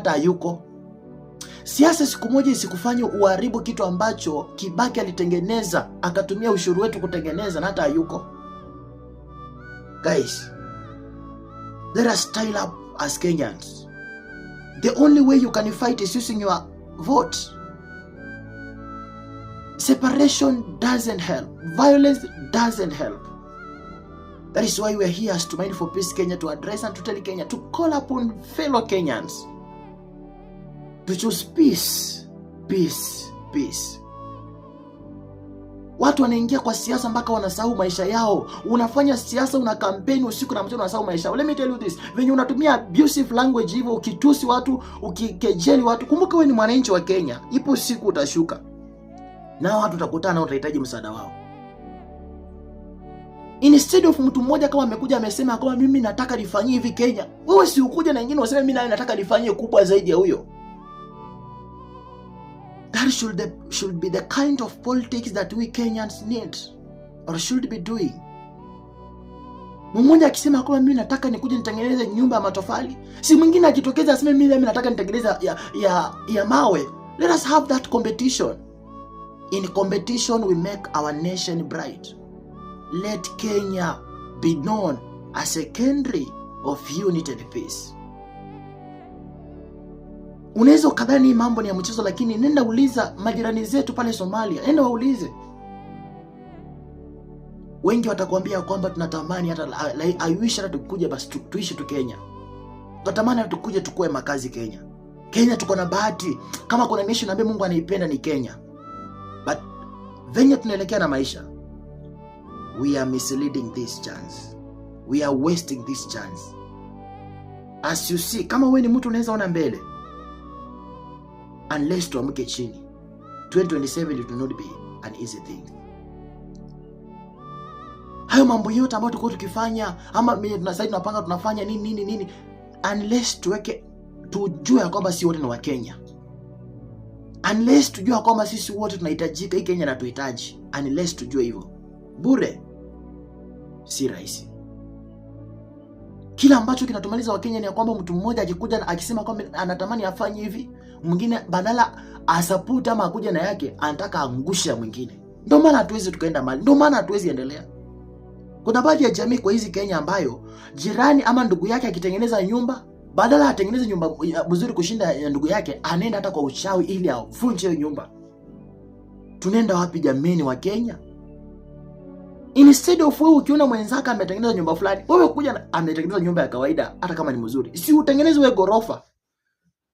hata hayuko. Siasa siku moja isikufanye uharibu kitu ambacho Kibaki alitengeneza, akatumia ushuru wetu kutengeneza na hata hayuko. Guys, let us style up as Kenyans. The only way you can fight is using your vote. Separation doesn't help. Violence doesn't help. That is why we are here as Tumaini for Peace Kenya to address and to tell Kenya, to call upon fellow Kenyans to choose peace, peace, peace. Watu wanaingia kwa siasa mpaka wanasahau maisha yao. Unafanya siasa, una kampeni usiku na mchana, unasahau maisha yao. Let me tell you this, venye unatumia abusive language hivyo, ukitusi watu, ukikejeli watu, kumbuka wewe ni mwananchi wa Kenya. Ipo siku utashuka na watu utakutana, utahitaji msaada wao. Instead of mtu mmoja kama amekuja amesema kama mimi nataka nifanyie hivi Kenya, wewe si ukuja na wengine waseme mimi naye nataka nifanyie kubwa zaidi ya huyo. That should be the kind of politics that we Kenyans need or should be doing. Mmoja akisema kwamba mimi nataka nikuje nitengeneze nyumba ya matofali, si mwingine ajitokeze aseme mimi nataka nitengeneze ya mawe. Let us have that competition. In competition we make our nation bright. Let Kenya be known as a country of unity and peace. Unaweza ukadhani hii mambo ni ya mchezo, lakini nenda uliza majirani zetu pale Somalia, nenda waulize. Wengi watakwambia kwamba tunatamani hata, I wish hata tukuja basi tuishi tu Kenya. Tunatamani hata tukuje tukue makazi Kenya. Kenya tuko na bahati, kama kuna nation ambayo Mungu anaipenda ni Kenya. But venye tunaelekea na maisha, we are misleading this chance. We are wasting this chance. As you see, kama wewe ni mtu unaweza ona mbele, unless tuamke chini, 2027 it will not be an easy thing. Hayo mambo yote ambayo tulikuwa tukifanya ama mimi tunasai tunapanga tunafanya nini nini nini, unless tuweke tujue ya kwamba si wote ni Wakenya, unless tujue ya kwamba sisi wote tunahitajika, hii Kenya inatuhitaji, unless tujue hivyo, bure si rahisi. Kila ambacho kinatumaliza Wakenya ni ya kwamba mtu mmoja akikuja na akisema kwamba anatamani afanye hivi, mwingine badala asupport ama akuja na yake, anataka angushe ya mwingine. Ndio maana hatuwezi tukaenda mbali, ndio maana hatuwezi endelea. Kuna baadhi ya jamii kwa hizi Kenya ambayo jirani ama ndugu yake akitengeneza nyumba, badala atengeneze nyumba mzuri kushinda ya ndugu yake, anaenda hata kwa uchawi ili avunje hiyo nyumba. Tunaenda wapi jameni Wakenya? Instead of wewe ukiona mwenzako ametengeneza nyumba fulani, wewe kuja ametengeneza nyumba ya kawaida, hata kama ni mzuri, si utengeneze wewe gorofa.